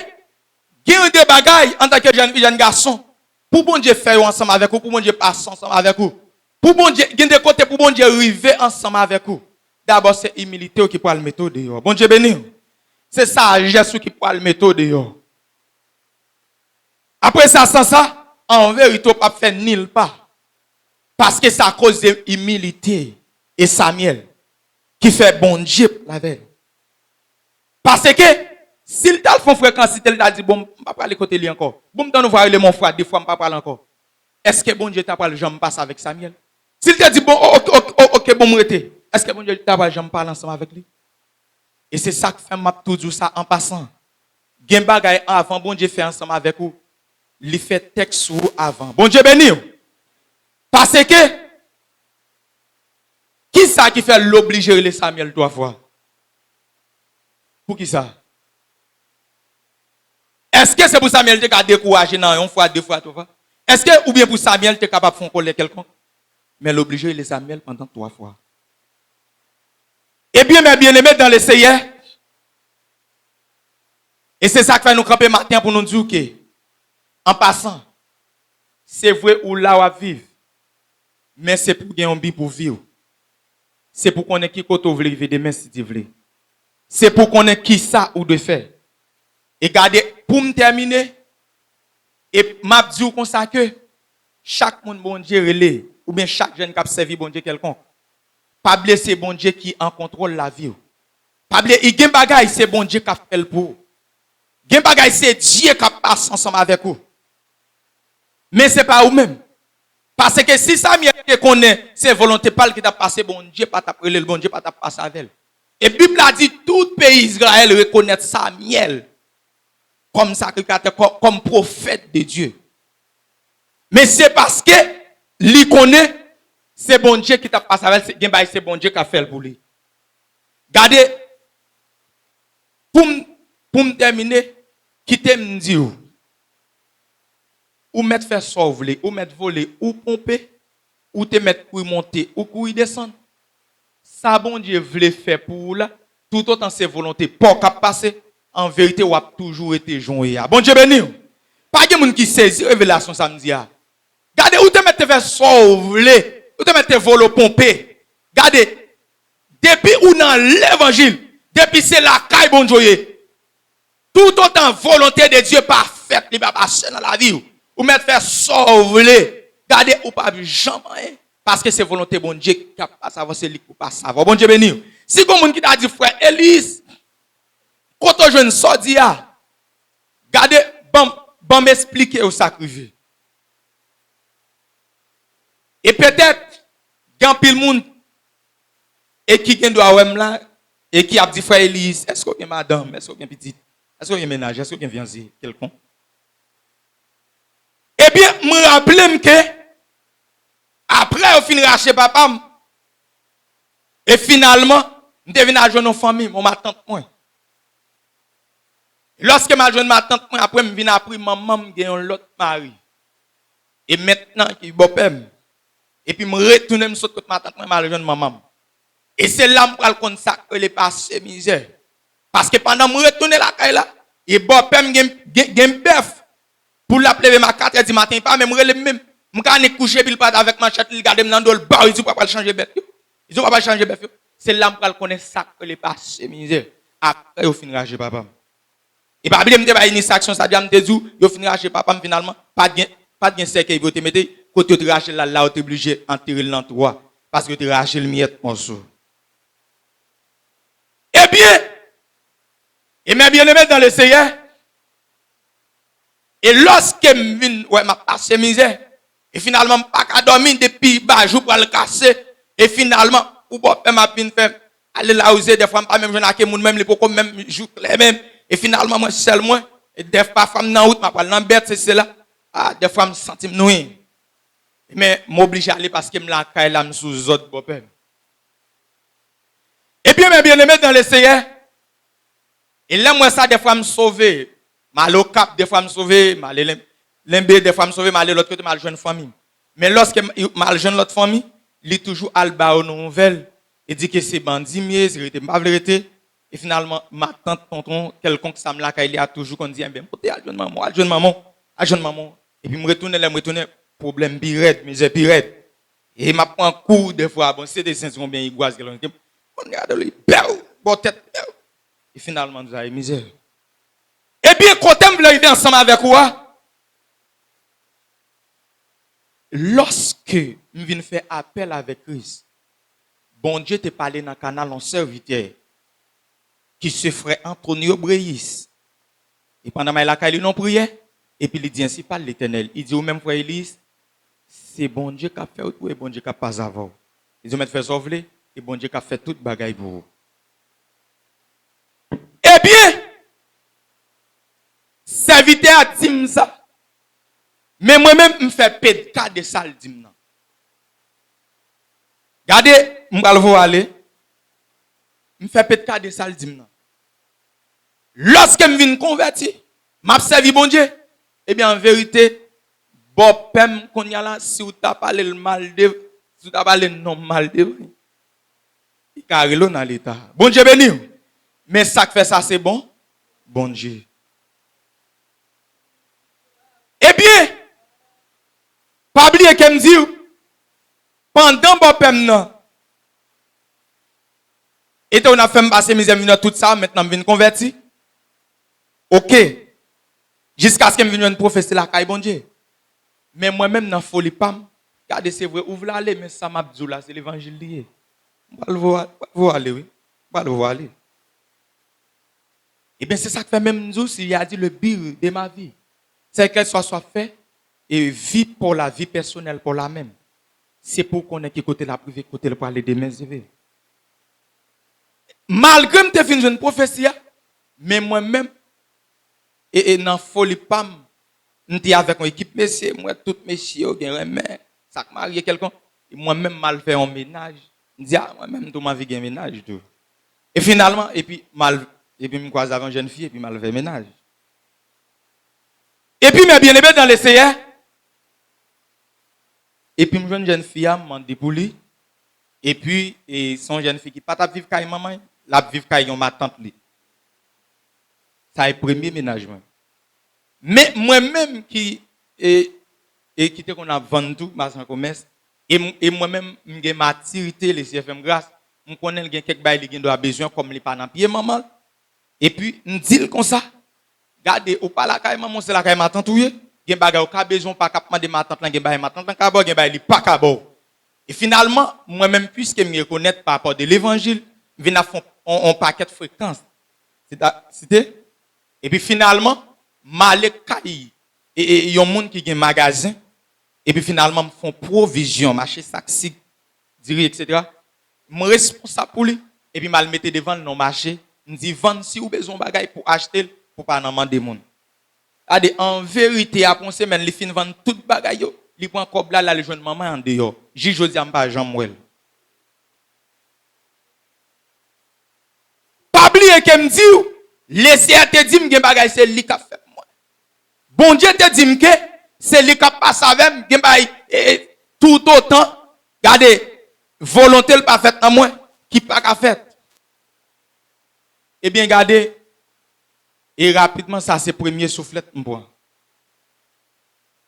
gen de bagay antanke jèn fi, jèn gason, pou Bondye fè yo ansanm avèk ou, pou Bondye pase ansanm avèk ou, pou Bondye, gen de kote pou Bondye rive ansanm avèk ou, dabò se imilite w ki pral mete w deyò. Bondye beni w. Se sajès ou ki pral mete w deyò. Apre sa, san sa, an verite, w p ap fè nil pa. Paske se akoz de imilite e Samyèl ki fè Bondye pale avè l. Paske, si l t al fè yon frekans, si l t al di, "Bon, m pa prale kote li ankò. Bon, m tann yon vwa rele m yon fwa, de fwa, m pa prale ankò." Èske Bondye ta pral janm pase avèk Samyèl? Si l te di, "Bon, o-, ok, ok, ok, ok, bon, m rete." Èske Bondye ta pral janm pale ansanm avèk li? E se sa k fè m ap tou di w sa an pasan. Gen bagay, avan Bondye fè ansanm avèk ou, li fè tèks sou ou avan. Bondye beni w. Paske, kisa ki fè l oblije rele Samyèl twa fwa? Poukisa? Èske se pou Samyèl te ka dekouraje nan yon fwa, de fwa, twa fwa? Èske oubyen pou Samyèl te kapab fè yon kòlè kèlkonk? Men l oblije rele Samyèl pandan twa fwa. Ebyen, mes bien-aimés dans le Seigneur, e se sa k fè nou kanpe maten an pou nou di w ke, an pasan, se vre ou la w ap viv, men se pou gen yon bi pou vi w. Se pou konnen ki kote w vle rive demen, si Dye vle. Se pou konnen ki sa ou dwe fè. E gade, pou m tèmine, e m ap di w konsa ke chak moun Bondye rele, oubyen chak jèn k ap sèvi Bondye kèlkonk, pa bliye se Bondye ki an kontwòl lavi w. Pa bliye, i gen bagay, se Bondye k ap fè l pou ou. Gen bagay, se Dye k ap pase ansanm avèk ou. Men se pa ou menm. Paske si Samyèl te konnen se volonte pa l ki t ap pase, Bondye pa t ap rele l, Bondye pa t ap pase avè l. E Bib la di tout peyi Izrayèl rekonèt Samyèl kòm sakrifikatè, kò-, kòm pwofèt de Dye. Men se paske li konnen se Bondye ki t ap pase avè l, se, gen bagay se Bondye k ap fè l pou li. Gade, pou m, pou m tèmine, kite m di w, ou mèt fè sa w vle, ou mèt vole, ou ponpe, ou te mèt kouri monte, ou kouri desann. Sa Bondye vle fè pou ou la, toutotan se volonte pa w k ap pase, an verite, w ap toujou rete jan w ye a. Bondye beni w. Pa gen moun ki sezi revelasyon sa m di a. Gade, ou te mèt te fè sa w vle, ou te mèt te vole w ponpe. Gade, depi ou nan levanjil, depi se lakay Bondye w ye, toutotan volonte de Dye pa fèt, li pa pase nan lavi w, ou mèt fè sa w vle. Gade, ou p ap janm anyen, paske se volonte Bondye k ap pase avè w, se li k pou pase avè w. Bondye beni w. Si gon moun ki ta di, "Frè Eliz, kote w jwenn sa w di a?" Gade, ban, ban m esplike w sa k rive. E petèt, gen anpil moun e ki gen dwa wè m la, e ki ap di, "Frè Eliz, èske w gen madanm? Èske w gen pitit? Èske w gen mennaj? Èske w gen fyanse kèlkonk?" Ebyen, m raple m ke, apre yo fin rache papa m, e finalman, m te vin al jwenn yon fanmi m, yon matant mwen. Lòske m al jwenn matant mwen, apre m vin apri manman m gen yon lòt mari. E mentnan ki bòpè m. Epi m retounen, m sot kot matant mwen, m al jwenn manman m. E se la m pral konn sa k rele pase mizè. Paske pandan m retounen lakay la, e bòpè m gen, gen, gen bèf. Pou l ap leve m a katrè di maten, li pa menm rele m menm. M ka annik kouche, epi l parèt avèk manchèt li, li gade m nan do, l ba w, li di w pa pral chanje bèt yo. Li di w pa pral chanje bèf yo. Se la m pral konnen sa k rele pase mizè. Apre yo fin rache papa m. E pa bliye m te bay inistrasyon sa di a, m te di w, yo fin rache papa m finalman, pa t gen, pa t gen sèkèy pou yo te mete, kote yo te rache l la, la yo te blije antere l nan twou a, paske yo te rache l miyèt mòso. Ebyen, e mes bien-aimés dans le Seigneur, e lòske m vin wè m ap pase mizè, e finalman m pa ka dòmi depi bajou pral kase, e finalman, pou bòpè m ap vin fè m ale lawouze, dèfwa m pa menm jwenn ake moun menm, li poko menm jou klè menm, e finalman mwen sèl mwen, e dèfwa m nan wout, m ap pral nan bèt, sesi sela, a, dèfwa m santi m nwi. Men m oblije ale paske m lakay la, m sou zòd bòpè m. Ebyen, mes bien-aimés dans le Seigneur, e lè m wè sa, dèfwa m sove, m ale Okap, dèfwa m sove, m ale Len-, Lenbe, dèfwa m sove, m ale lòt kote, m al jwenn fanmi m. Men lòske m, m al jwenn lòt fanmi, li toujou al ba yo nouvèl, e di ke se bandi m ye, se rete m pa vle rete. E finalman, matant, tonton, kèlkonk sa m lakay li a toujou konn di, "Enben, monte al jwenn manman w, al jwenn manman w, al jwenn manman w." Epi m retounen, lè m retounen, pwoblèm pi rèd, mizè pi rèd. E m ap pran kou dèfwa, bon, si se te senti yon byen igwaz, kèlkonk, m konn gade li, bèw, bò tèt, bèw. E finalman, nou ta ye mizè. Ebyen, kote m vle rive ansanm avèk ou a, lòske m vin fè apèl avèk Kris, Bondye te pale nan kanal yon sèvitè ki se frè Antonio Breyis. E pandan m al lakay li nan priyè, epi li di, "Ensi pale Letènèl." Li di, "Ou menm, frè Eliz, se Bondye k ap fè wout pou ou e Bondye k ap pase avè w." Li di, "Ou mèt fè sa w vle, e Bondye k ap fè tout bagay pou ou." Ebyen, sèvitè a di m sa, men mwen menm, m fè pedka de sa l di m nan. Gade, m pral voye w ale, m fè pedka de sa l di m nan. Lòske m vin konvèti, m ap sèvi Bondye. Ebyen, an verite, bòpè m kounye a la, si w ta pale l mal de, si w ta pale non m mal devan li, li ka rele w nan leta. Bondye beni w. Men sa k fè sa, se bon, Bondye. Ebyen, pa bliye ke m di w, pandan bòpè m nan, Ete w n ap fè m pase mizè, m vin wè tout sa, mentnan m vin konvèti. Oke. Jiskaske m vin jwenn pwofesi lakay Bondye. Men mwen menm nan foli pa m, gade se vre, ou vle ale, men sa m ap di w la, se levanjil li ye. M pral voye w ale, wi. M pral voye w ale. Ebyen, se sa k fè menm m di w, si a di le but de ma vie, se kèlkeswa sa w ap fè, e vi pa w la, vi pèsonèl pa w la menm, se pou w konnen ki kote l ap rive, kote l prale demen, se vre. Malgre m te fin jwenn pwofesi a, men mwen menm, e, e nan foli pa m, m te avèk yon ekip mesye, m wè tout mesye yo gen renmen, sa k marye kèlkonk, e mwen menm m al fè yon mennaj, m di, a, mwen menm tou m anvi gen mennaj tou. E finalman, epi m al, epi m kwaze avè yon jèn fi, epi m al fè mennaj. Epi, mes bien-aimés dans le Seigneur, epi m jwenn jèn fi a, m mande pou li. Epi, e, se yon jèn fi ki pa t ap viv kay manman l, l ap viv kay yon matant li. Sa e premye mennaj mwen. Men mwen menm ki, e, e ki te konn ap vann tou, machann komès, e, m- e mwen menm, m gen matirite, Leseyè fè m gras, m konnen l gen kèk bagay li gen dwa bezwen, kòm li pa nan pye manman l. Epi, m di l konsa, gade, ou pa lakay manman w, se lakay matant ou ye. Gen bagay ou ka bezwen, ou pa ka ap mande matant lan, gen bagay matant lan ka ba w, gen bagay li pa ka ba w. E finalman, mwen menm, piske m rekonèt pa rapò de levanjil, m vin ap fè on, on, on pakèt frekans. Sita- site? Epi finalman, m ale kay e, e, yon moun ki gen magazen, epi finalman, m fè on pwovizyon, m achte sak sik, diri, etsetera. M responsab pou li, epi m al mete devan l nan mache, m di, vann, si w bezwen yon bagay pou achte l, pou pa nan mande moun. Gade, an verite, apre yon semèn, li fin vann tout bagay yo, li pran kòb la, l al jwenn manman l andeyò. Jis jodi a, m pa janm wè l. Pa bliye ke m di w, Leseyè te di m gen bagay se li k ap fè pou mwen. Bondye te di m ke se li k ap pase avè m, gen bagay, e, e, toutotan, gade, volonte l pa fèt nan mwen, ki pa ka fèt. Ebyen, gade, e rapidman, sa se premye souflèt m pran.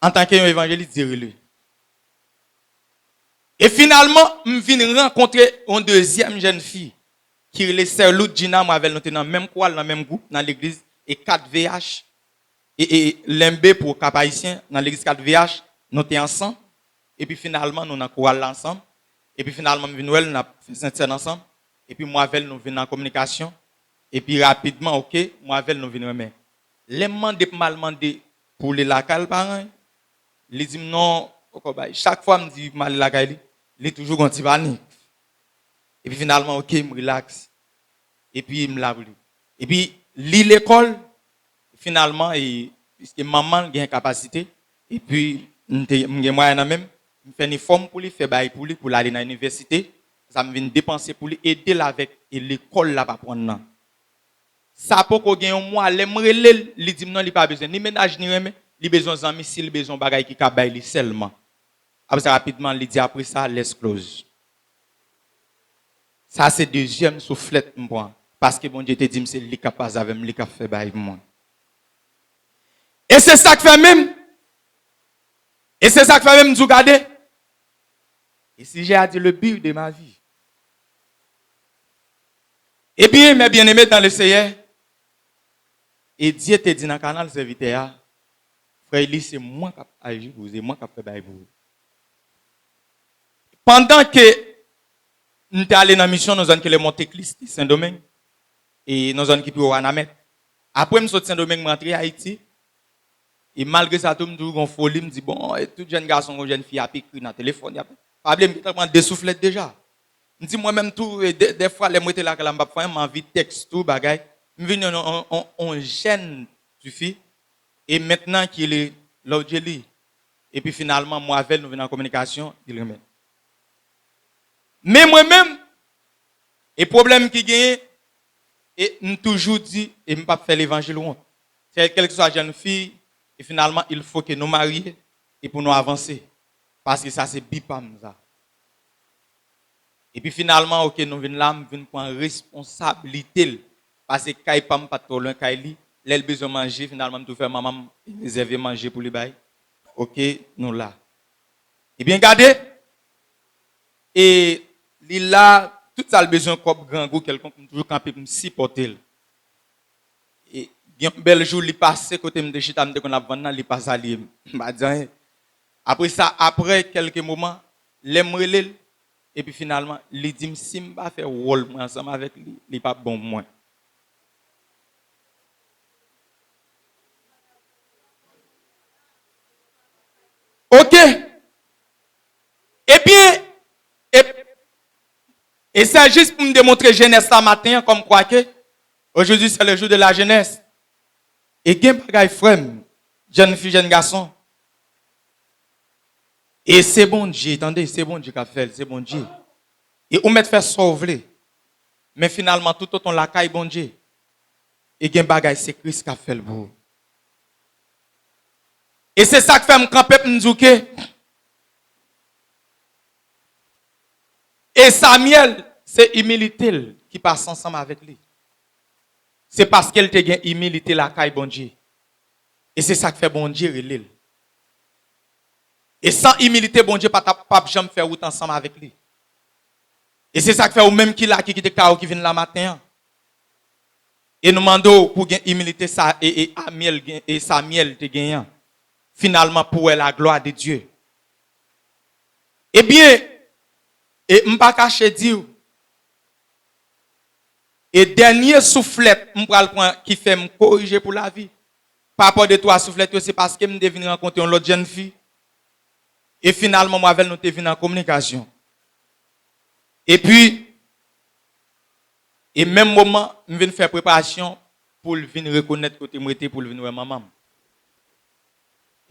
Antanke yon evanjelis, dirije li. E finalman, m vin rankontre yon dezyèm jèn fi ki rele Sè Loudjina, mwen avè l nou te nan menm kwal, nan menm gwoup, nan legliz e kat V H, e, e Lenbe pou Kap Ayisyen, nan legliz kat V H, nou te ansanm. Epi finalman, nou nan koral la ansanm. Epi finalman, m vin wè l, n ap fè sentsèn ansanm. Epi mwen avè l, nou vin nan kominikasyon. Epi rapidman, oke, mwen avè l, nou vin renmen. Lè m mande pou m al mande pou li lakay l, paran, li di m non, poko bay. Chak fwa m di m ale lakay li, li toujou gon ti panik. Epi finalman, oke, m rilaks. Epi m la pou li. Epi li lekòl, finalman, e, piske manman l gen kapasite, epi m te, m gen mwayen nan men m, m fè nifòm pou li, fè bagay pou li, pou l ale nan inivèsite. Sa m vin depanse pou li, ede l avèk, e, lekòl l ap aprann nan. Sa poko gen yon mwa, lè m rele l, li di m non, li pa bezwen ni mennaj, ni renmen, li bezwen zanmi, si l bezwen yon bagay ki ka bay li sèlman. Apre sa, rapidman, li di, apre sa, let's close. Sa se dezyèm souflèt m pran. Paske Bondye te di m se li k ap pase avè m, li k ap fè bagay pou mwen. E se sa k fè menm, e se sa k fè menm m di w gade. E sijè a di le but de ma vie. Ebyen, mes bien-aimés dans le Seigneur, e Dye te di nan kanal sèvitè a, frè Eli, se mwen k ap aji pou ou, se mwen k ap fè bagay pou ou. Pandan ke m te ale nan misyon nan zòn ki rele Montekristi, Sendomeng, e nan zòn ki pi wo Wanament. Apre m sot Sendomeng, m rantre Ayiti, e malgre sa tou, m toujou gon foli, m di, bon, e tout jèn gason, gon jèn fi ap ekri nan telefòn, y ap, pa bliye, m gentan pran de souflèt deja. M di, mwen menm tou, e de, dèfwa, lè m rete lakay la, m p ap fè anyen, m anvi tèks tou, bagay. M vin yon, yon, yon, yon jèn tifi, e mentnan ki rele Lordjely. Epi finalman, mwen avè l, nou vin an kominikasyon, li renmen. Men mwen menm, e pwoblèm ki genyen, e m toujou di, e m p ap fè levanjil wont. Fè kèlkeswa jèn fi, e finalman, il faut que nou marye, e pou nou avanse. Paske sa se bi pa m sa. Epi finalman, oke, nou vin la, m vin pran responsablite l. Paske kay pa m pa t twò lwen kay li. Lè l bezwen manje, finalman, m tou fè manman m rezève manje pou li bay. Oke, nou la. Ebyen, gade. E li la, Tout sa l bezwen, kòb, grangou kèlkonk, m toujou kanpe pou m sipòte l. E gen yon bèl jou, li pase kote m te chita, m te konn ap vann nan, li pa salye m. M pa di anyen. Apre sa, apre kèlke moman, lè m rele l, epi finalman, li di m si m pa fè wòl mwen ansanm avèk li, li p ap bon pou mwen. Ok. Ebyen, e, e se jis pou m demontre jenès la maten an, kòm kwa ke aujourd'hui c'est le jour de la jeunesse. E gen bagay, frè m, jèn fi, jèn gason. E se Bondye, tande, se Bondye k ap fè l, se Bondye. E ou mèt fè sa w vle. Men finalman, toutotan w lakay Bondye, e gen bagay, se Kris k ap fè l pou ou. E se sa k fè m kanpe pou m di w ke, e Samyèl, se imilite l ki pase ansanm avèk li. Se paske l te gen imilite lakay Bondye. E se sa k fè Bondye rele l. E san imilite, Bondye pa t ap, p ap janm fè wout ansanm avèk li. E se sa k fè ou menm ki la, ki kite kay ou, ki vin la maten an. E nou mande w pou gen imilite sa, e, e Amyèl gen, e Samyèl te genyen an. Finalman, pou wè la glwa de Dye. Ebyen, e m pa kache di w, e dènye souflèt m pral pran ki fè m korije pou lavi, pa rapò de twa souflèt yo, se paske m te vin rankontre yon lòt jèn fi. E finalman, mwen avè l, nou te vin an kominikasyon. Epi, e menm moman, m vin fè preparasyon pou l vin rekonèt kote m rete, pou l vin wè manman m.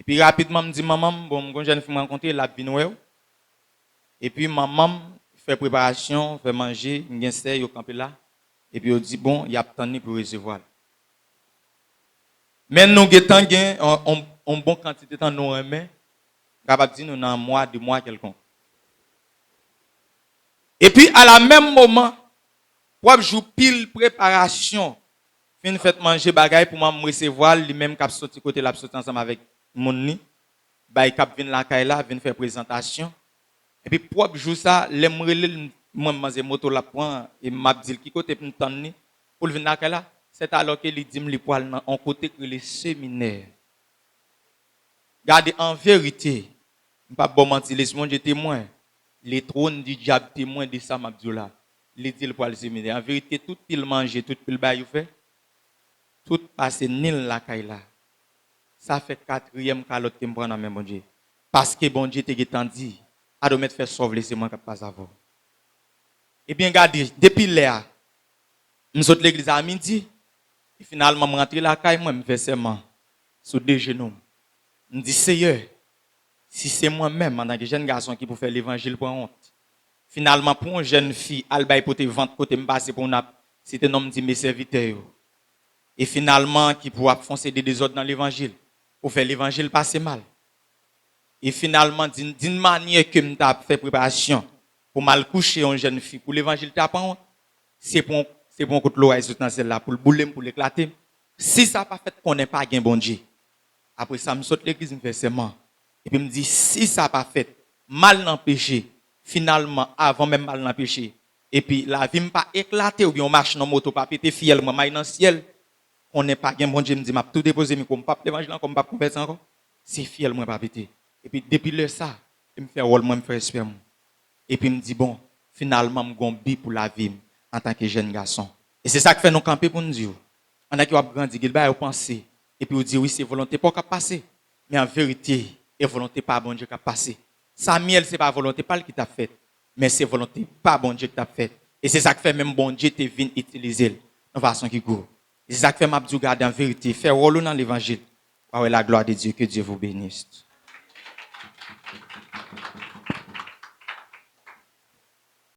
Epi rapidman, m di manman m, bon, m gon jèn fi m rankontre, l ap vin wè w. Epi manman m fè preparasyon, fè manje, m gen sè, yo kanpe la. Epi yo di, bon, y ap tann li pou resevwa l. Men nou gentan gen on, on, on bon kantite tan nou renmen, m kapab di nou nan mwa, de mwa kèlkonk. Epi, a la menm moman, pwòp jou pil preparasyon, fin fèt, manje, bagay pou manman m resevwa l, li menm k ap soti kote l ap soti ansanm avèk moun li, bay k ap vin lakay la, vin fè prezantasyon. Epi pwòp jou sa, lè m rele l, mwen, manzè moto l ap pran, e m ap di l ki kote pou m tann li, pou l vin lakay la. Sètalò ke li di m li pral nan on kote k rele seminè. Gade, an verite, m p ap ba w manti, lespri Bondye temwen, le trône du diable temwen de sa m ap di w la. Li di l pral seminè. An verite, tout pil manje, tout pil bagay yo fè, tout pase nil lakay la. Sa fè katriyèm kalòt ke m pran nan men Bondye. Paske Bondye te gentan di, Ado, mèt fè sa w vle, se mwen k ap pase avè w. Ebyen, gade, depi lè a, m sot legliz a midi, e finalman, m rantre lakay mwen, m fè sèman sou de jenou m. M di, Seyè, si se mwen menm, antanke jèn gason ki pou fè levanjil pran wont, finalman, pou yon jèn fi al bay pote vant kote m pase pou n ap site non m, di, Mes serviteurs yo. E finalman, ki pou ap fè yon seri de dezòd nan levanjil, pou fè levanjil pase mal. E finalman, d'une, d'une manière ke m t ap fè preparasyon pou m al kouche yon jèn fi, pou levanjil ta pran, se pou, se pou yon kout loray sot nan syèl la, pou l boule m, pou l eklate m. Si sa pa fèt, konnen pa gen Bondye. Apre sa, m sot legliz, m fè sèman. Epi m di, si sa pa fèt, mal nan peche, finalman, avan menm mal nan peche, epi lavi m pa eklate, oubyen yon machin, yon moto pa pete, fyèl mwen may nan syèl, konnen pa gen Bondye, m di, m ap tou depoze mikwo, m p ap levanjil ankò, m p ap konvèti ankò, si fyèl mwen pa pete. Epi depi lè sa, m fè wòl mwen, m fè respè m. Epi m di, bon, finalman, m gon bi pou lavi m antanke jèn gason. E se sa k fè nou kanpe pou n di w, pandan ke w ap grandi, gen bagay ou panse, epi w di, wi, se volonte pa w k ap pase. Men an verite, e volonte pa Bondye k ap pase. Samyèl, se pa volonte pa l ki t ap fèt, men se volonte pa Bondye ki t ap fèt. E se sa k fè menm Bondye te vin itilize l nan fason ki gwo. E se sa k fè m ap di w, gade, an verite, fè wòl ou nan levanjil, w a wè la gloire de Dieu, que Dieu vous bénisse.